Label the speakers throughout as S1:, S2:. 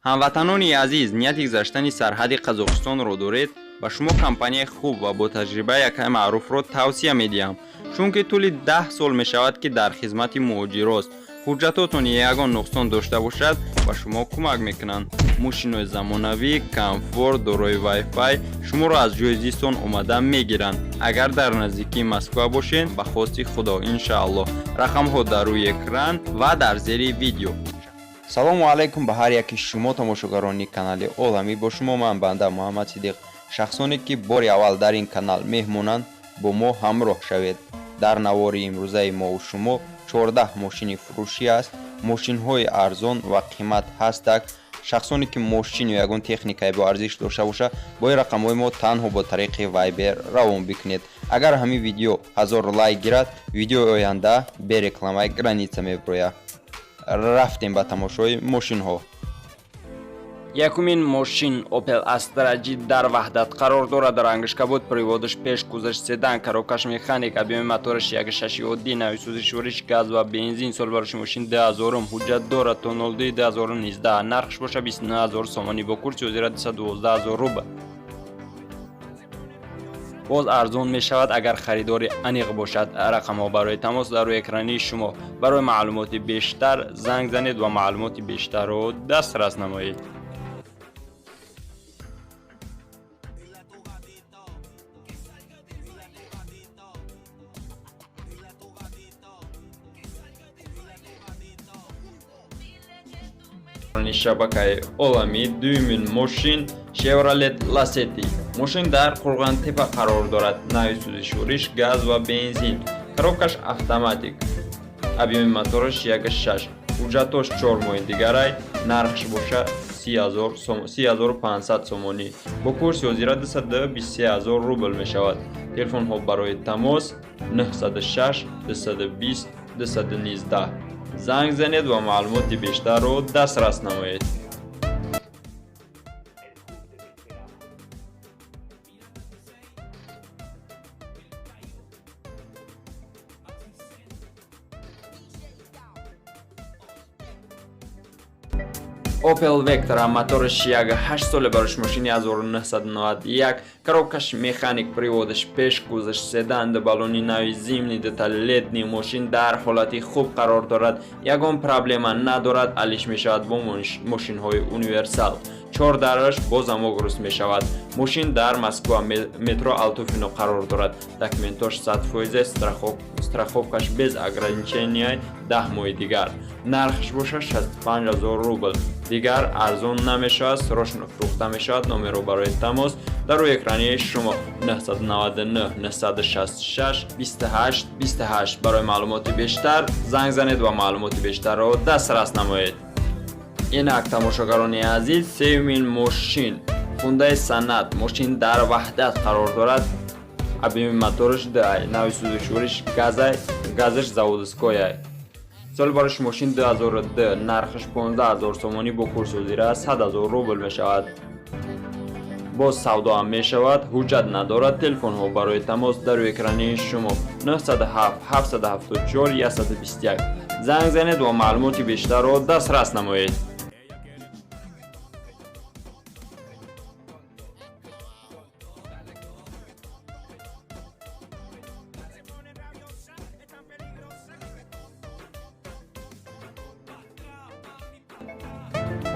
S1: Ҳамватанони азиз, нияти гузаштани сарҳади Қазоқистонро доред, ба шумо компанияи хуб ва бо таҷрибаи якай маъруфро тавсия медиҳам, чунки тӯли 10 сол мешавад, ки дар хизмати муҳоҷирост. Ҳуҷҷатотон ягон нуқсон дошта бошад, ба шумо кӯмак мекунанд. Мошинҳои замонавӣ, комфорт, дорои вай-фай шуморо аз ҷои зистон омада мегиранд. Агар дар наздикии Москва бошед, ба хости Худо, иншааллоҳ. Рақамҳо дар рӯи экран ва дар зери видео.
S2: Салому алайкум ба ҳар яки шумо, тамошогарони канали Оламӣ. Бо шумо ман, банда Муҳаммад Сидиқ. Шахсоне ки бори аввал дар ин канал меҳмонанд, бо мо ҳамроҳ шавед. Дар навори имрӯзаи мову шумо 14 мошини фурӯшӣ аст. Мошинҳои арзон ва қимат ҳастак. Шахсоне ки мошин ё ягон техникае бо арзиш дошта бошад, бо ин рақамҳои мо танҳо бо тариқи Вайбер равон бикунед. Агар ҳамин видео 1000 лайк гирад, видеои оянда бе рекламаи граница мебирояд. Рафтем ба тамошои мошинҳо.
S1: Якумин мошин Opel Astra G дар Ваҳдат қарор дорад. Рангаш кабуд, приводаш пеш, кузоваш седан, коробкаш механик, объёми мотораш 1.6 оддӣ, нави сӯзишвориш газ ва бензин. Соли бароши мошин 2000, ҳуҷҷат дорад то 02 2019. Нархш боша 29 000 сомонӣ, бо курси ҳозира 212 000 рубл. Боз арзон мешавад, агар харидори аниқ бошад. Рақамҳо барои тамос дар рӯи экрани шумо. Барои маълумоти бештар занг занед ва маълумоти бештарро дастрас намоед. Шабакаи Оламӣ, дуюмин мошин Chevrolet Lacetti. Мошин дар Қурғонтепа қарор дорад. Нави сӯзишвориш газ ва бензин, коробкаш автоматик, объёми мотораш 1.6, ҳуҷҷатош 4 моҳи дигарай. Нархш боша 30500 сомонӣ, бо курси ҳозира 223 000 рубл мешавад. Телефонҳо барои тамос 906 220 219. Занг занед ва маълумоти бештарро дастрас намоед. Opel Vectra, мотораш 1.8, соли барош мошини 1991, коробкаш механик, приводаш пеш, кузоваш седан, баллони нави зимний, детали летний. Мошин дар ҳолати хуб қарор дорад, ягон проблема надорад, алиш мешавад бо мошинҳои универсал. Чор дараш бо замок руст мешавад. Мошин дар Москва, метро Алтуфино қарор дорад. Документош 100%, страховкаш без ограничения 10 моҳи дигар. Нархш боша 65 000 рубл, дигар арзон намешавад, срочно фурӯхта мешавад. Номеро барои тамос дар рӯи экрани шумо: 999 966 28 28. Барои маълумоти бештар занг занед ва маълумоти бештарро дастрас намоед. Инак, тамошогарони азиз, сеюмин мошин Хундаи Санат. Мошин дар Ваҳдат қарор дорад. Объёми мотораш 2, нави сӯзишвориш газай, газаш заводскойай. Соли барош мошин 2002, нархаш 15 000 сомонӣ, бо курси ҳозира 100 000 рубл мешавад. Боз савдо ҳам мешавад, ҳуҷҷат надорад. Телефонҳо барои тамос дар рӯи экрани шумо: 907 774 121. Занг занед ва маълумоти бештарро дастрас намоед.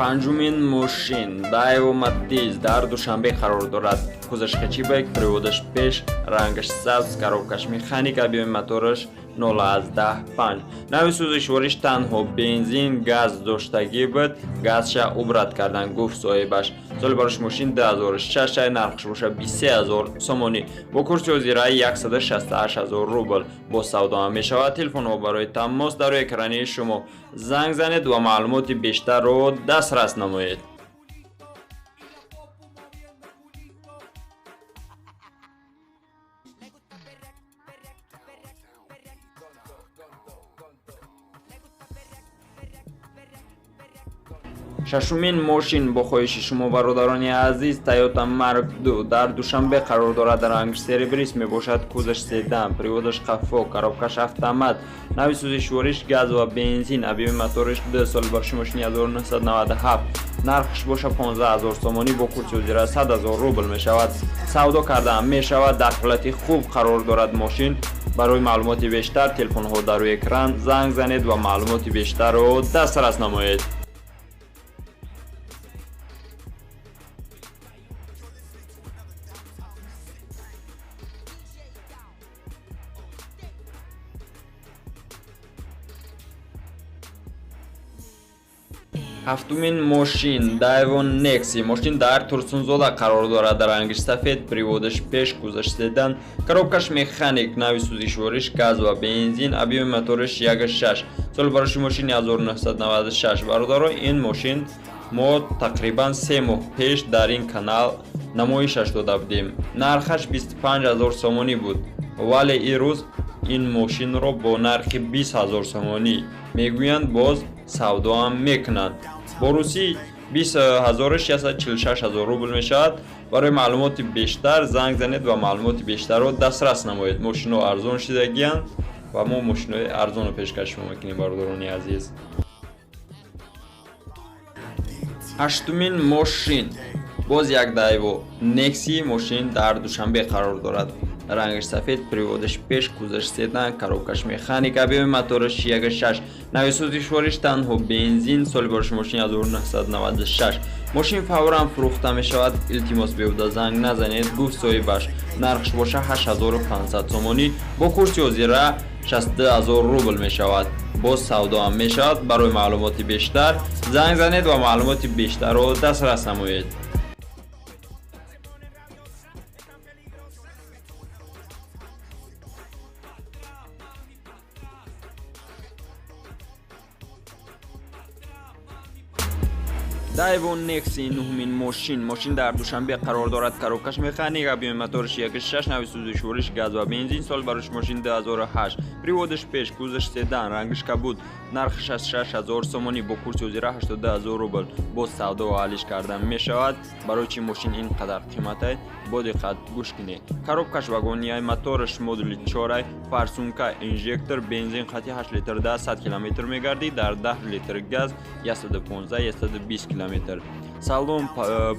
S1: Панҷумин мошин Daewoo Matiz дар Душанбе қарор дорад. Кузоваш хэтчбек, приводаш пеш, рангаш сабз, коробкаш механик, объёми мотораш 0,5. Нави сӯзишвориш танҳо бензин, газ доштагӣ буд, газша убрать кардан, гуфт соҳибаш. Соли барош мошин 2006, нархш боша 23 000 сомонӣ, бо курси ҳозира 168 000 рубл. Боз савдо ҳам мешавад. Телефонҳо барои тамос дар рӯи экрани шумо. Занг занед ва маълумоти бештарро дастрас намоед. Шашумин мошин бо хоҳиши шумо, бародарони азиз, Toyota Mark II дар Душанбе қарор дорад. Рангш серебрист мебошад, кузаш седан, приводаш қафо, коробкаш автомат, нави сӯзишвориш газ ва бензин, объёми моториш 2, соли барши мошини 1997, нархш боша 15 000 сомонӣ, бо курси ҳозира 100 000 рубл мешавад. Савдо кардаам мешавад, дар ҳолати хуб қарор дорад мошин. Барои маълумоти бештар телефонҳо дар рӯи экран, занг занед ва маълумоти бештарро дастрас намоед. Ҳафтумин мошин Daewoo Nexi. Мошин дар Турсунзода қарор дорад. Рангиш сафед, приводаш пеш, кузаш седан, коробкаш механик, нави сӯзишвориш газ ва бензин, объёми моториш 1.6, соли бароши мошини 1996. Бародаро, ин мошин мо тақрибан 3 моҳ пеш дар ин канал намоишаш дода будем. Нархаш 25 000 сомонӣ буд, вале ирӯз ин мошинро бо нархи 20 000 сомонӣ мегӯянд, боз савдоам мекунанд. Бо русӣ 20646 000 рубл мешавад. Барои маълумоти бештар занг занед ва маълумоти бештарро дастрас намоед. Мошинҳо арзон шидагиянд ва мо мошинҳои арзонро пешкаш шумо мекунем, бародарони азиз. Ҳаштумин мошин боз як Daewoo Nexi. Мошин дар Душанбе қарор дорад. Рангаш сафед, приводаш пеш, кузаш седан, коробкаш механик, объёми мотораш 1.6, нави сӯзишвориш танҳо бензин, соли бароши мошин 1996. Мошин фавран фурӯхта мешавад, илтимос беҳуда занг назанед, гуфт соҳибаш. Нархш боша 8500 сомонӣ, бо курси ҳозира 62 000 рубл мешавад. Боз савдоам мешавад. Барои маълумоти бештар занг занед ва маълумоти бештарро дастрас намоед. Daewoo Nexi нуҳумин мошин. Мошин дар Душанбе қарор дорад. Коробкаш механик, объёми моториш 1.6, нави сӯзишвориш газ ва бензин, соли бароши мошин 2008, приводаш пеш, кузаш седан, рангаш кабуд, нарх 66 000 сомонӣ, бо курси ҳозира 82 000 рубл. Боз савдо ва алиш кардан мешавад. Барои чӣ мошин ин қадар қиматай, бо диққат гӯш кунед. Коробкаш вагонияй, мотораш модули 4, фарсунка, инжектор, бензин қати 8 литр да 100 километр мегардид, дар 10 литр газ 115-120 километр. Салон,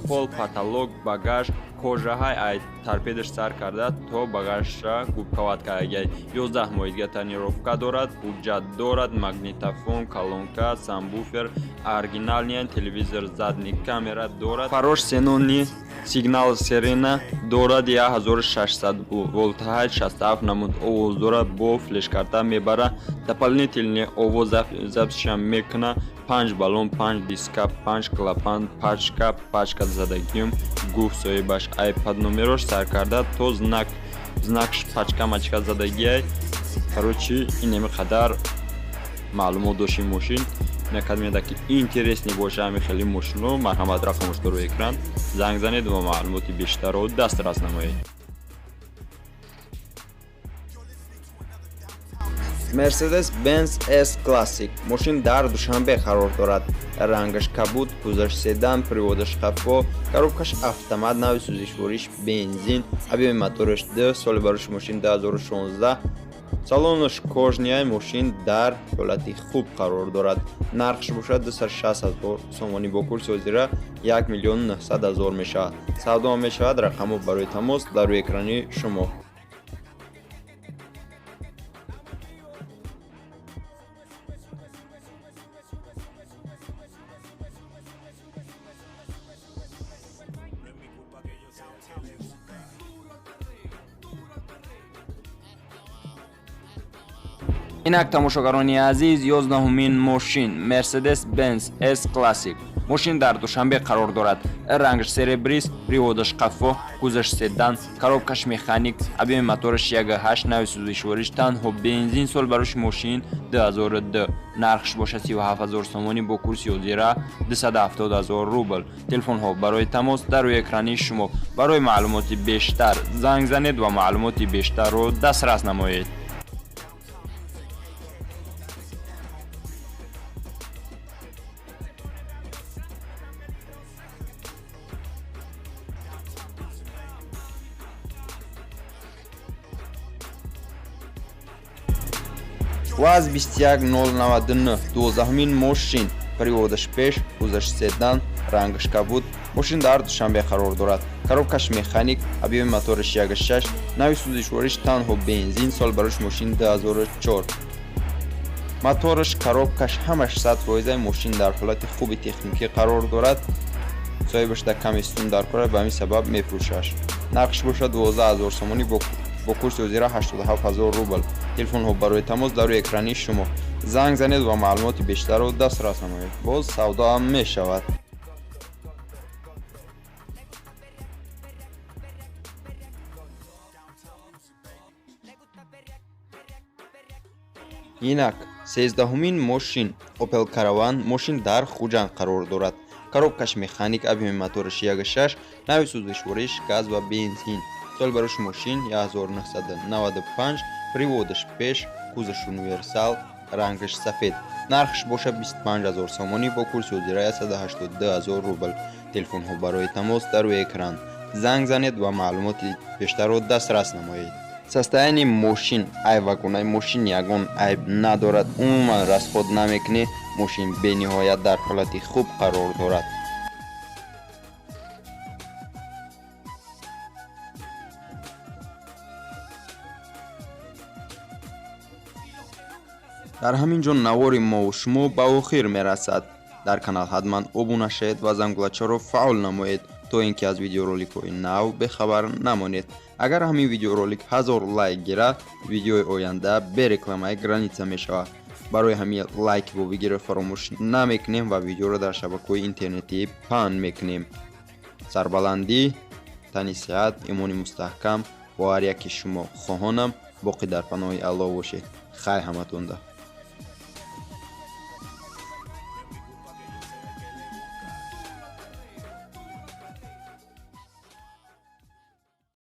S1: пол, потолок, багаж, кожаҳай ай торпедаш сар карда то багажша губкават кардагиай. 11 моҳидга тонировка дорад, ҳуҷҷат дорад, магнитофон, колонка, сабвуфер, оригинальный телевизор, задний камера дорад, фарош ксенони, сигнал сирена дорад, 1600 волтаҳай, 67 намуд овоз дорад, бо флешкарта мебара, дополнительный овоз записшам мекуна, 5 баллон, 5 диска, 5 клапан, пачка, пачка задагиюм, гуфт соҳибаш. iPad номерош сар карда то знак, знакш пачка мачка задагиай. Короче, инеми қадар маълумот дошт ин мошин. Накад ки интересный боша ҳами хеле мошино, марҳамат, рақамош дар рӯи экран, занг занед ва маълумоти бештарро дастрас намоед.
S2: Mercedes-Benz S Classic. Мошин дар Душанбе қарор дорад. Рангаш кабуд, кузаш седан, приводаш қафо, коробкаш автомат, нави сӯзишвориш бензин, объёми мотораш 2, соли бароши мошин 2016. Салонаш кожаный, мошин дар ҳолати хуб қарор дорад. Нархш бошад 260 000 сомонӣ, бо курси ҳозира 1 миллион 900 ҳазор мешавад. Савдо мешавад, рақамҳо барои тамос дар рӯи экрани шумо.
S1: Инак, тамошогарони азиз, 11-умин мошин Mercedes-Benz S Classic. Мошин дар Душанбе қарор дорад. Рангаш серебрист, приводаш қафо, кузаш седан, коробкаш механик, объёми мотораш 1.8, нави сӯзишвориш танҳо бензин, сол бароши мошин 2002. Нархш бошад 37 000 сомонӣ, бо курси ҳозира 270 000 рубл. Телефонҳо барои тамос дар рӯи экрани шумо. Барои маълумоти бештар занг занед ва маълумоти бештарро дастрас намоед.
S2: ВАЗ 21099 12-мин мошин, приводаш пеш, кузоваш седан, рангаш кабуд. Мошин дар Душанбе қарор дорад. Коробкаш механик, объёми мотораш 1.6, нави сӯзишвориш танҳо бензин, сол барош мошин 2004. Мотораш, коробкаш ҳамаш 100%. Мошин дар ҳолати хуби техникӣ қарор дорад. Соҳибаш дар ками сум дар кора, ба ҳамин сабаб мефурӯшаш. Нархш бошад 12 000 сомонӣ, бо курси ҳозира 87 000 рубл. Телефонҳо барои тамос дар рӯи экрани шумо. Занг занед ва маълумоти бештарро дастрас намоед. Боз савдо ҳам мешавад. Инак 13-умин мошин Opel Caravan. Мошин дар Хуҷанд қарор дорад. Коробкаш механик, объёми мотораш 1.6, нави сӯзишвориш газ ва бензин. Сол барош мошин 1995, приводаш пеш, кузоваш универсал, рангаш сафед. Нархш бошад 25 000 сомонӣ, бо курси ҳозира 182 000 рубл. Телефонҳо барои тамос дар рӯи экран. Занг занед ва маълумоти бештарро дастрас намоед. Состояние мошин айвагунаи мошин ягон айб надорад, умуман расход намекунӣ. Мошин бениҳоят дар ҳолати хуб қарор дорад. Дар ҳамин ҷо навори мову шумо ба охир мерасад. Дар канал ҳатман обуна шавед ва зангулачаро фаъол намоед, то ин ки аз видеороликҳои нав бехабар намонед. Агар ҳамин видеоролик 1000 лайк гирад, видеои оянда бе рекламаи граница мешавад. Барои ҳамин лайк бо бигиро фаромӯш намекунем ва видеоро дар шабакаҳои интернетӣ паҳн мекунем. Сарбаландӣ, тани сиҳат, имони мустаҳкам бо ҳар яки шумо хоҳонам. Боқӣ дар паноҳи Аллоҳ бошед. Хайр ҳаматонда.